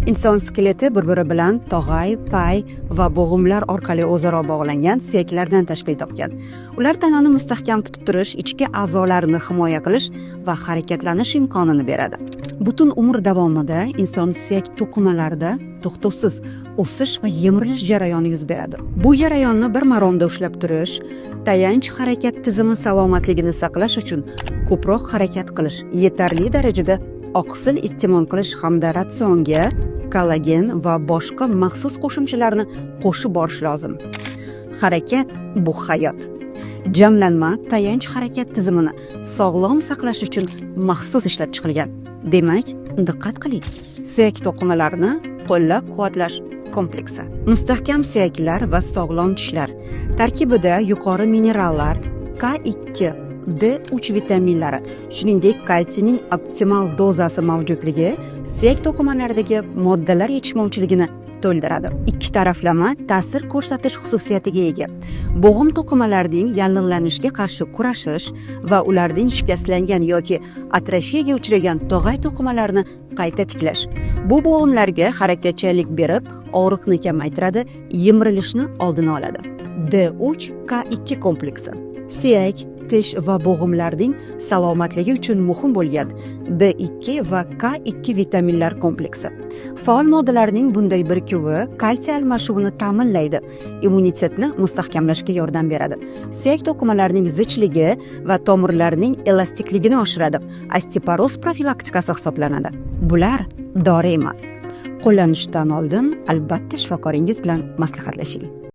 Inson skeleti bir-biri bilan tog'ay, pay va bo'g'imlar orqali o'zaro bog'langan suyaklardan tashkil topgan. Ular tanani mustahkam tutib turish, ichki a'zolarni himoya qilish va harakatlanish imkonini beradi. Butun umr davomida inson suyak to'qimalarida to'xtovsiz o'sish va yemirilish jarayoni yuz beradi. Bu jarayonni bir maromda ushlab turish, tayanch harakat tizimi salomatligini saqlash uchun ko'proq harakat qilish, yetarli darajada oqsil iste'mol qilish hamda ratsionga kollagen va boshqa maxsus qo'shimchalarni qo'shib borish lozim. Harakat bu hayot. Jamlanma tayanch harakat tizimini sog'lom saqlash uchun maxsus ishlab chiqilgan. Demak, diqqat qiling. Suyak to'qimalarini qo'llab-quvvatlash kompleksi. Mustahkam suyaklar va sog'lom tishlar. Tarkibida yuqori minerallar, K2, D3 vitaminlari, shuningdek kalsiyning optimal dozasi mavjudligi suyak to'qimalaridagi moddalar yetishmovchiligini to'ldiradi. Ikki taraflama ta'sir ko'rsatish xususiyatiga ega. Bo'g'im to'qimalarining yallig'lanishga qarshi kurashish va ularning shikastlangan yoki atrofiyaga uchragan tog'ay to'qimalarini qayta tiklash. Bu bo'g'imlarga harakatchanlik berib, og'riqni kamaytiradi, yemirilishni oldini oladi. D3 K2 kompleksi. Suyak, tish va bo'g'imlarning salomatligi uchun muhim bo'lgan D2 va K2 vitaminlar kompleksi. Faol moddalarning bunday birikuvi kalsiy almashuvini ta'minlaydi, immunitetni mustahkamlashga yordam beradi. Suyak to'qimalarining zichligi va tomirlarning elastikligini oshiradi. Osteoporoz profilaktikasi hisoblanadi. Bular dori emas. Qo'llanishdan oldin albatta shifokoringiz bilan maslahatlashing.